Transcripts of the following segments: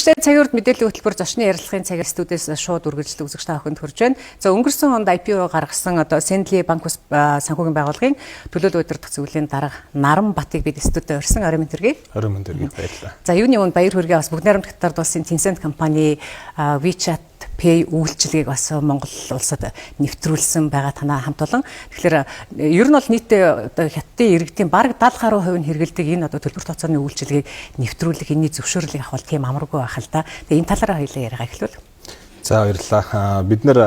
Үзэгчдээ цагийн урд мэдээллийн хөтөлбөр зочны ярилцлагын цагаар студиэс шууд үргэлжлэл үзэгч та бүхэнд хүрж байна. За, өнгөрсөн онд IPO гаргасан одоо Sendly банк ус санхүүгийн байгууллагын төлөөлөл удирдах зөвлөлийн дарга Наран Батыг бид студид урьсан. Орой мэнд хүргэе. Орой мэнд хүргэе, баярлалаа. За, юуны өмнө баяр хүргэе, бас бүгд найрамдах Хятад улсын Tencent компани WeChat Pay үйлчилгээг бас Монгол улсад нэвтрүүлсэн байгаа танаа хамт олон. Тэгэхээр ер нь бол нийтдээ одоо Хятадын иргэдийн бараг 70 гаруй хувь нь хэрэглэдэг энэ одоо төлбөр тооцооны үйлчилгээг нэвтрүүлэх, энэний зөвшөөрлийг авах бол тийм амаргүй байх л да. Тэгээ энэ талаараа хоёлаа яриагаа эхлүүл. За, баярлалаа. Бид нэр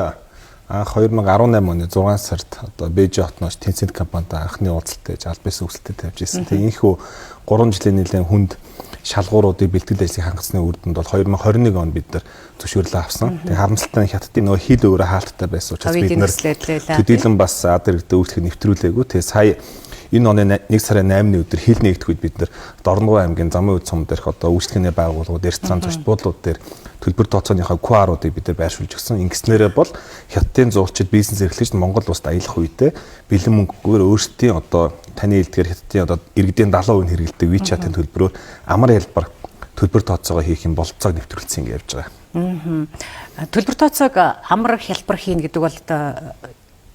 анх 2018 оны 6 сард одоо Бээжин хотноос Tencent компанитай анхны уулзалт хийж, аль биесийн хүсэлтэд тавьж ирсэн. Тэгээ энэхүү 3 жилийн нэлээд хүнд шалгууруудыг, бэлтгэл ажлыг хангасны үр дүнд бол 2021 онд бид нар зөвшөөрлөө авсан. Тэгээ харамсалтай нь Хятадын нөгөө хил өөрөө хаалттай байсан учраас бид нар төдийлөн бас ад иргэдээ үйлчлэг нэвтрүүлээгүй. Тэгээ сая энэ оны 1 сарын 8-ны өдөр хил нээгдэх үед бид нар Дорногов аймгийн Замын үд сум дээрх одоо үйлчлэгээний байгууллагууд, ресторан, зочид буудлууд дээр төлбөр тооцооныхоо QR-уудыг бид нар байршуулж өгсөн. Ингэснээрээ бол Хятадын зуулчид, бизнес эрхлэгч Монгол улсад аялах үедээ бэлэн мөнгөгүйгээр өөрсдийн одоо таны хэлдгээр Хятадын одоо иргэдийн 70% нь хэрэглэдэг WeChat-ын төлбөрөөр амар хялбар төлбөр тооцоогоо хийх юм болцоог нэвтрүүлсэн гэж явж байгаа. Төлбөр тооцоог амар хялбар хийнэ гэдэг бол одоо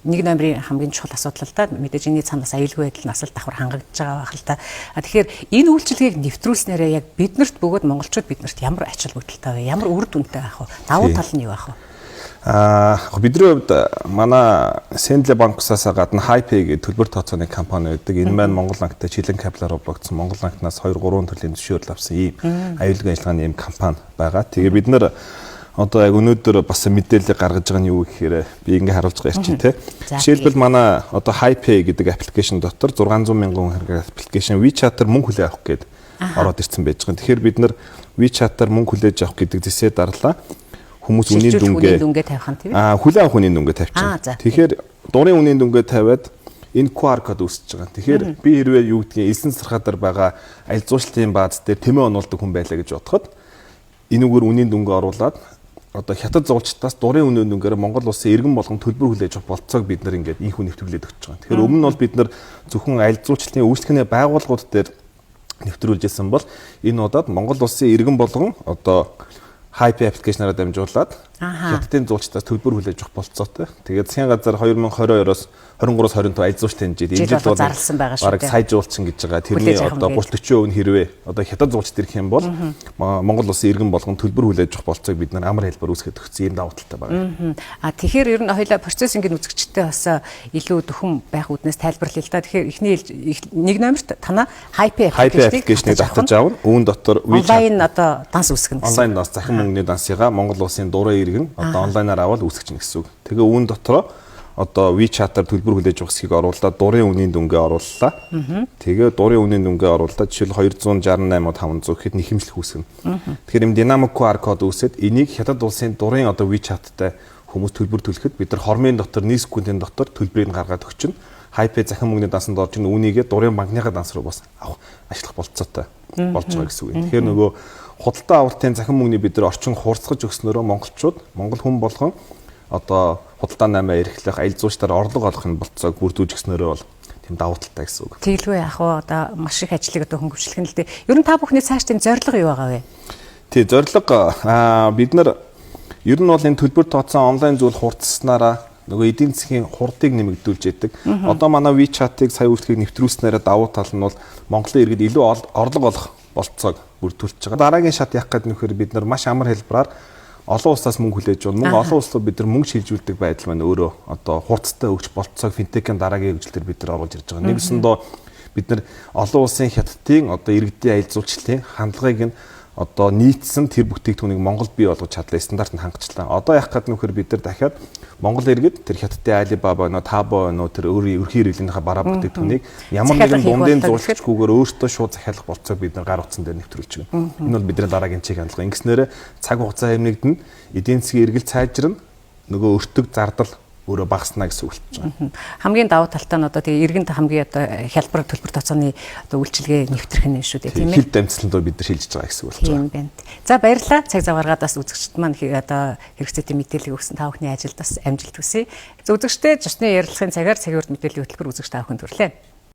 нэг номерын хамгийн чухал асуудал л да. Мэдээж энэний цаанаас аюулгүй байдал нь асал давхар хангагдж байгаа байх л та. Тэгэхээр энэ үйлчилгээг нэвтрүүлснээрээ яг биднэрт бөгөөд монголчууд биднэрт ямар ач холбогдолтой вэ? Ямар үр дүнтэй байх вэ? Давуу тал нь юу байх вэ? Бидний хувьд манай Sendly банксаас гадна HiPay гэдэг төлбөр тооцооны компани байдаг. Энэ маань Монгол банктай чилэн капиталаар холбогдсон, Монгол банкнаас 2 3 төрлийн зөвшөөрөл авсан ийм аюулгүй ажиллагааны ийм компани байгаа. Тэгээ бид нар одоо яг өнөөдөр бас мэдээлэл гаргаж байгаа нь юу гэхээр би ингээ харуулж байгаа ярьчих те. Жишээлбэл, манай одоо HiPay гэдэг application дотор 600 мянган хүн хэрэглэх application WeChat-аар мөнгө хүлээн авах гээд ороод ирсэн байж байгаа. Тэгэхээр бид нар WeChat-аар мөнгө хүлээж авах гэдэг зэсээ дарлаа. Хүмүүс үнийн дүнгээ тавих нь тийм ээ. Хүлээн авах үнийн дүнгээ тавьчихна. Тэгэхээр дурын үнийн дүнгээ тавиад энэ QR код үүсэж байгаа. Тэгэхээр би хэрвээ юу гэдгийг элсэн сархаадаар байгаа аль зуушлын бааз дээр тэмээ онуулдаг хүн байлаа гэж бодоход энүүгээр үнийн дүнгээ оруулаад одоо Хятад зуулчдаас дурын үнийн дүнгээр Монгол улсын иргэн болгон төлбөр хүлээж авах болцоог бид нар ингээд ийхүү нэвтрүүлээд өгч байгаа. Тэгэхээр өмнө нь бол бид нар зөвхөн аль зуучлалын үйлчлэгээний байгууллагууд дээр нэвтрүүлж ирсэн бол энэ удаад Монгол улсын иргэн болгон одоо HiPay application-аараа дамжуулаад Хятадын зуулчдаас төлбөр хүлээж авах болцоотой. Тэгээд засгийн газар 2022-оос 23-оос 25 аль зуучлалын жил энэ жил бол зарласан байгаа шүү дээ. Бараг сая жуулчин гэж байгаа. Тэрний одоо 30 40% нь хэрвээ одоо Хятад зуулчд ирэх юм бол Монгол улсын иргэн болгон төлбөр хүлээж авах болцоог бид нар амар хэлбэр үүсгэж өгсөн ийм давуу талтай байгаа. А тэгэхээр ер нь хоёлаа процесс ингэ үзэгчтэй бас илүү дөхөм байх үүднээс тайлбарлая л да. Тэгэхээр эхний нэг номерт танаа HiPay application-ыг татаж авна. Үүн дотор онлайн одоо данс үүсгэнэ гэсэн. Онлайн данс, захин мөнгөний дансыгаа Монгол улсын дурын иргэн одоо онлайнаар аваад үүсгэж гэсэн үг. Тэгээ үүн дотроо одоо WeChat-аар төлбөр хүлээж авах хэсгийг оруулаад дурын үнийн дүнгээ орууллаа. Тэгээ дурын үнийн дүнгээ оруулаад жишээл 268 500 гэхэд нэхэмжлэх үүсгэнэ. Тэгэхээр юм динамик QR код үүсээд энийг Хятад улсын дурын одоо WeChat-тай хүмүүс төлбөр төлөхөд бид нар хормын дотор 1 секундын дотор төлбөрийг гаргаад өгчнө. HiPay захин мөнгөний дансанд орж ийн үүнийгээ дурын банкныхаа данс руу бас авах, ашиглах болцоотой болж байгаа гэсэн үг. Тэгэхээр нөгөө худалдаа авалтын захин мөнгөний бид нар орчин хурцгаж өгснөөрөө монголчууд, монгол хүн болгон одоо худалдаа наймаа эрхлэх, аялал жуулчдаар орлого олох нь болцоог бүрдүүлж өгснөөрөө бол тийм давуу талтай гэсэн үг. Тэгэлгүй яах вэ? Одоо маш их ажлыг одоо хөнгөвчлөх нь л дээ. Ер нь та бүхний цаашдын зорилго юу байгаа вэ? Тий, зорилго бид нар ер нь бол энэ төлбөр тооцоо онлайн зүйл хурцснараа нөгөө эдийн засгийн хурдыг нэмэгдүүлж яадаг. Одоо манай WeChat-ыг сая үйлчлэгийг нэвтрүүлснээрээ давуу тал нь бол Монголын иргэд илүү орлого олох болцоог бүрдүүлж байгаа. Дараагийн шат яах гэдэг нөхөр бид нар маш амар хэлбэрээр олон улсаас мөнгө хүлээж авна. Мөн олон улс руу бид нар мөнгө шилжүүлдэг байдал маань өөрөө одоо хурцтай өгч болцоог финтекийн дараагийн хөгжил төр бид нар оруулж ирж байгаа. Нэгсэндөө бид нар олон улсын Хятадын одоо иргэдийн аялал жуулчлалын хандлагыг нь одоо нийцсэн тэр бүтээгдэхүүнийг Монголд бий болгож чадлаа, стандарт нь хангацлаа. Одоо яах гээд нөхөр бид нар дахиад Монгол иргэд тэр Хятадын Alibaba нөө Taobao нөө тэр өөрийн ерхий хэрэглэнийхээ бараа бүтээгдэхүүнийг ямар нэгэн дундын зуулчгүйгээр өөртөө шууд захиалах болцоог бид нар гар утсан дээр нэвтрүүлж байна. Энэ бол бидний дараагийн чиг хандлага. Ингэснээр цаг хугацаа хэмнэгдэнэ, эдийн засгийн эргэлт сайжирна, нөгөө өртөг зардал өөрөө багаснаа гэсэн үг болчихж байгаа. Хамгийн давуу талтай нь одоо тэгээ иргэнд хамгийн одоо хялбар төлбөр тооцооны одоо үйлчилгээ нэвтрэх нь шүү дээ, тийм ээ. Хил дамжлалд бид нар шилжиж байгаа гэсэн үг болж байгаа. Тийм байна. За, баярлалаа. Цаг зав гаргаад бас үзэгчд маань одоо хэрэгцээтэй мэдээлэл өгсөн та бүхний ажилд бас амжилт хүсье. Үзэгчдээ зочны ярилцлагын цагаар цагийн урд мэдээллийн хөтөлбөр үзэгч та бүхэнд хүрлээ.